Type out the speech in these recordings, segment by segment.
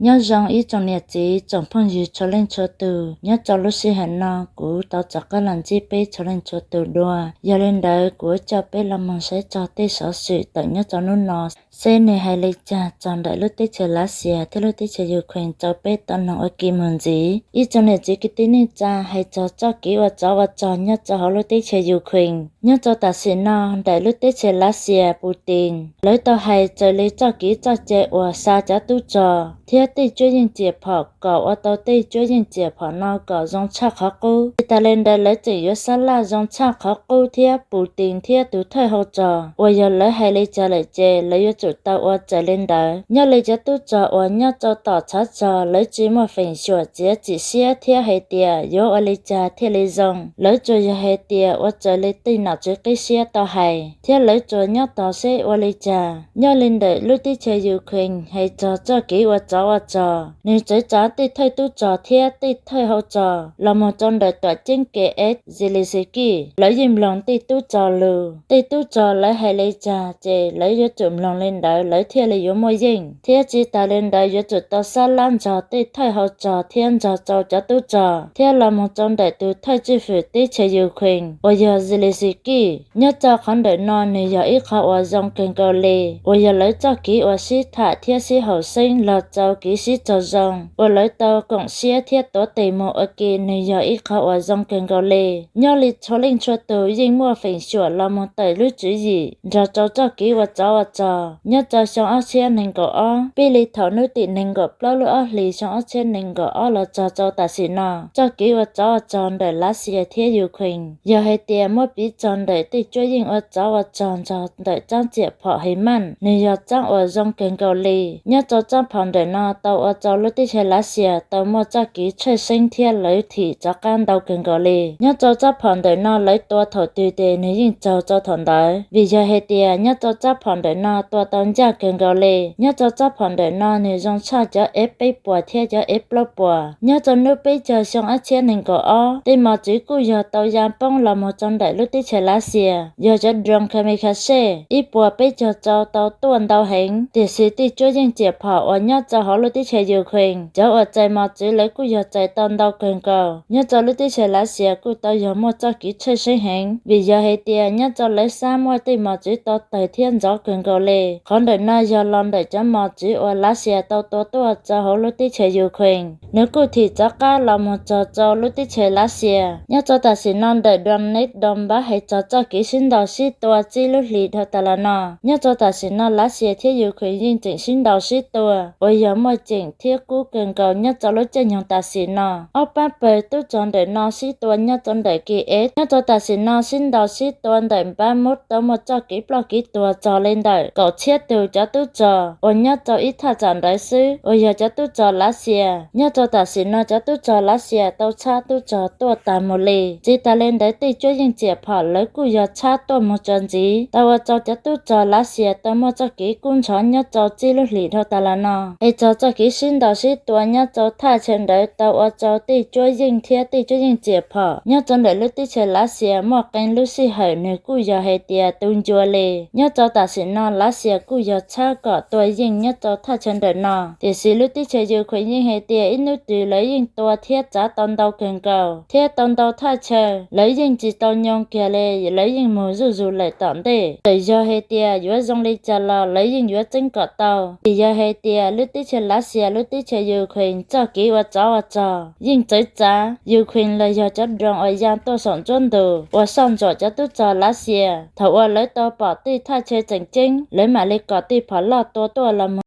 Nyob zoo ib tsoom niam txiv tsoom phooj ywg txhua leej txhua tus, nyob rau lub sij hawm no kuv tau rov qab los ntsib peb txhua leej txhua tus dua. Yog li ntawd kuv coj peb los mus saib txog tej xov xwm tawm nyob rau hnub no, seb nws hais li cas txog ntawm lub teb chaws Lav Xias thiab lub teb chaws Ukraine rau peb tau mloog ua ke mus ntxiv. Ib tsoom niam txiv kwv tij neej tsa, hais txog txoj kev ua tsov ua rog nyob rau hauv lub teb chaws Ukraine, nyob rau tam sim no ntawm lub teb chaws Lav Xias Putin, lawv tau hais raws li txoj kev txoj cai uas xa cov tub rog thiab tej cuab yeej txiam phom kom ua tau tej cuab yeej txiam phom no kom zoo tshaj qhov qub. Tsis tas li ntawd lawv tseem yuav sab laj zoo tshaj qhov qub thiab Putin thiab tus thawj hau rog uas yog lawv hais li cas lawm ces lawv yuav tsum tau ua raws li ntawd. Nyob li cov tub rog uas nyob rau tom tshav rog lawv tsis muaj feem xyuam txiav txim siab thiab hais tias yuav ua li cas thiaj li zoo, lawv tsuas yog hais tias ua raws li tej nom tswv qib siab tau hais thiab lawv tsuas nyob tos seb ua li cas. Nyob li ntawm lub teb chaws Ukraine hais txog txoj kev ua tsov ua rog, nws txawv tsav tej thawj tub rog thiab tej thawj hau rog los mus rau ntawm tuam ceeb Kiev Zelensky, lawv yeej mloog tej tub rog lus. Tej tub rog lawv hais li cas ces lawv yuav tsum mloog li ntawd lawv thiaj li yuav muaj yeej, thiab tsis tas li ntawd yuav tsum tau sab laj nrog tej thawj hau rog thiab nrog rau cov tub rog thiab los mus rau ntawm tus thawj tswj hwm teb chaws Ukraine uas yog Zelensky. Nyob rau qhov ntawm no nws yog ib qho uas zoo kawg nkaus li uas yog lawv txoj kev uas sib tham thiab sib haum xeeb los rau kev sib raug zoo uas lawv tau koom siab thiab tuav tes mus ua ke, nws yog ib qho uas zoo kawg nkaus li. Nyob li txhua leej txhua tus yeej muaj feem xyuam los mus tawm lub tswv yim nrog rau txoj kev ua tsov ua rog nyob rau xyoo ob txhiab nees nkaum ob, pib li thaum hnub tim nees nkaum plaub lub ob hlis xyoo ob txhiab nees nkaum ob los txog rau tam sim no, txoj kev ua tsov ua rog ntawm Lav Xias thiab Ukraine yog hais tias muab piv txog ntawm tej cuab yeej ua tsov ua rog nrog ntawm tsob txiam phom HIMARS, nws yog tsob uas zoo kawg nkaus li. Nyob rau tsob phom ntawm no tau ua rau lub teb chaws Lav Xias tau muaj txoj kev tshwj xeeb thiab lawv thim rov qab ntau kawg nkaus li. Nyob rau tsob phom ntawm no lawv tua thaum twg ces nws yeej raug rau thaum ntawd, vim yog hais tias nyob rau tsob phom ntawm no tua tau ncaj kawg nkaus li. Nyob rau tsob phom ntawm no nws zoo tshaj cov F peb puas thiab cov F plaub puas. Nyob rau hnub peb caug xyoo ob txhiab nees nkaum ob, tej mos txwv kuj yog tau ya poob los mus rau ntawm lub teb chaws Lav Xias, yog cov drone kamikaze ib puas peb caug rau tau tuaj ntau heev, tiam sis tej cuab yeej txiam phom uas nyob rau hauv lub teb chaws Ukraine cov uas txais mos txwv lawv kuj yog txais tau ntau kawg nkaus. Nyob rau lub teb chaws Lav Xias kuj tau yog muaj txoj kev tshwj xeeb heev, vim yog hais tias nyob rau lawv xab muaj tej mos txwv tau tawg thiab ntxov kawg nkaus li. Qhov ntawm no yog los ntawm cov mos txwv uas Lav Xias tau tua tuaj rau hauv lub teb chaws Ukraine, nws kuj thim rov qab los mus txog rau lub teb chaws Lav Xias. Nyob rau tam sim no ntawm Donetsk Donbas hais txog txoj kev sib ntaus sib tua txij lub hlis dhau tas los no, nyob rau tam sim no Lav Xias thiab Ukraine yeej tseem sib ntaus sib tua uas yog muaj ceem thiab kub kawg nkaus nyob rau lub caij nyoog tam sim no. Ob pab pawg tub rog ntawm no sib tua nyob rau ntawm Kiev, nyob rau tam sim no sib ntaus sib tua ntawm Bakhmut tau muaj txoj kev ploj kev tuag txog li ntawm kaum txhiab tug cov tub rog uas nyob rau ib thaj tsam ntawd xwb uas yog cov tub rog Lav Xias. Nyob rau tam sim no cov tub rog Lav Xias tau tshab tub rog tuaj tag mus li. Tsis tas li ntawd tej cuab yeej txiam phom lawv kuj yog tshab tuaj mus txog ntxiv, tau ua rau cov tub rog Lav Xias tau muaj txoj kev kub ntxhov nyob rau txij lub hlis dhau tas los no. Es txog txoj kev sib ntaus sib tua nyob rau thaj chaw ntawd tau ua rau tej cuab yeej thiab tej cuab yeej txiam phom nyob rau ntawm lub teb chaws Lav Xias muaj qee lub sij hawm nws kuj yog hais tias tu ncua li. Nyob rau tam sim no Lav Xias kuj yog tshab kom tua yeej nyob rau thaj chaw ntawm no, tiam sis lub teb chaws Ukraine yeej hais tias ib hnub twg lawv yeej tua thiab tsav tau ntau kawg nkaus thiab tau ntau thaj chaw, lawv yeej tsis tau nyoo kiag li, lawv yeej mus zuj zus lawm tom ntej. Txawm yog hais tias yuav zoo li cas los lawv yeej yuav txeeb kom tau, vim yog hais tias lub teb chaws Lav Xias lub teb chaws Ukraine txoj kev ua tsov ua rog yeej txawv txav. Ukraine los yog cov drone uas ya tuaj saum nruab ntug uas soj ntsuam cov tub rog Lav Xias, thaum uas lawv tau pom tej thaj chaw tseem ceeb lawv mam li kom tej phom loj tua tuaj los mus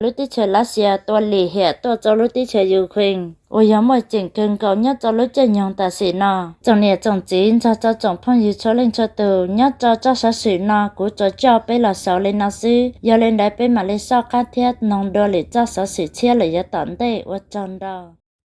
Lub teb chaws Lav Xias tua lim hiam tuaj rau lub teb chaws Ukraine uas yog muaj ceem kawg nkaus nyob rau lub caij nyoog tam sim no. Tsoom niam tsoom txiv nrog rau tsoom phooj ywg txhua leej txhua tus nyob rau txoj xov xwm no kuv tsuas coj peb los xaus li no xwb. Yog li ntawd peb mam li soj qab thiab noog dua lwm txoj xov xwm tshiab lawm yav tom ntej, ua tsaug ntau.